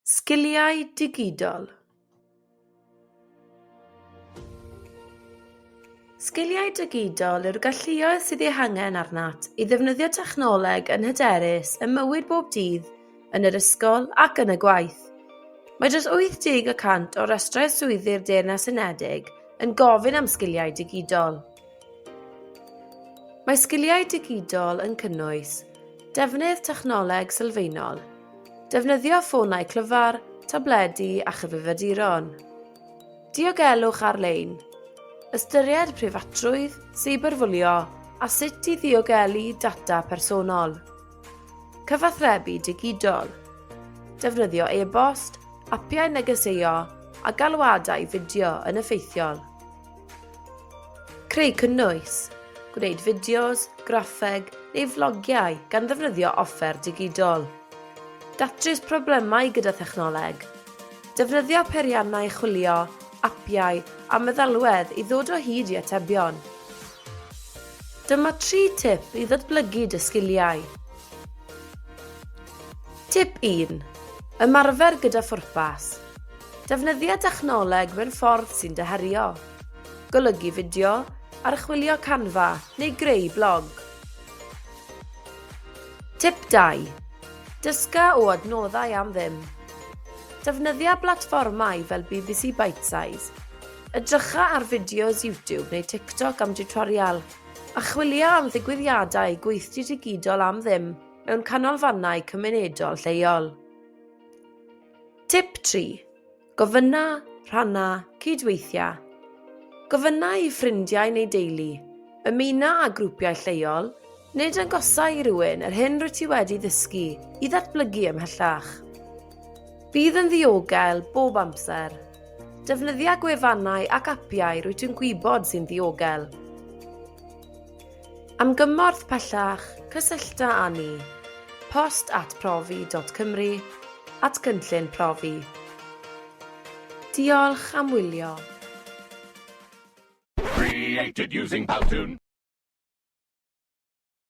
Sgiliau digidol. Sgiliau digidol yw'r galluoedd sydd eu hangen arnat i ddefnyddio technoleg yn hyderus ym mywyd bob dydd, yn yr ysgol ac yn y gwaith. Mae dros 80 y cant o restrau swyddi'r Deyrnas Unedig yn gofyn am sgiliau digidol. Mae sgiliau digidol yn cynnwys defnydd technoleg sylfaenol, Defnyddio ffonau clyfar, tabledi a chyfrifiaduron. Diogelwch ar-lein. Ystyried preifatrwydd, seiberfwlio a sut i ddiogelu data personol. Cyfathrebu digidol. Defnyddio e-bost, apiau negeseuo a galwadau fideo yn effeithiol. Creu cynnwys, gwneud fideos, graffeg neu flogiau gan ddefnyddio offer digidol. Datrys problemau gyda thechnoleg. Defnyddio peiriannau chwilio, apiau a meddalwedd i ddod o hyd i atebion. Dyma tri tip i ddatblygu dy sgiliau. Tip 1. Ymarfer gyda phwrpas. Defnyddia dechnoleg mewn ffordd sy'n dy herio. Golygu fideo, archwilio Canva neu greu blog. Tip 2. Dysga o adnoddau am ddim. Defnyddia blatfformau fel BBC Bitesize. Edrycha ar fideos YouTube neu TikTok am diwtorial, a chwilia am ddigwyddiadau gweithdy digidol am ddim mewn canolfannau cymunedol lleol. Tip 3. Gofynna, rhanna, cydweithia. Gofynna i ffrindiau neu deulu, ymuna â grwpiau lleol, neu dangosa i rywun yr hyn rwyt ti wedi ddysgu i ddatblygu ymhellach. Bydd yn ddiogel bob amser. Defnyddia gwefannau ac apiau rwyt ti'n gwybod sy'n ddiogel. Am gymorth pellach, cysyllta â ni. Post at profi.cymru at Cynllun Profi. Diolch am wylio. Created using Powtoon.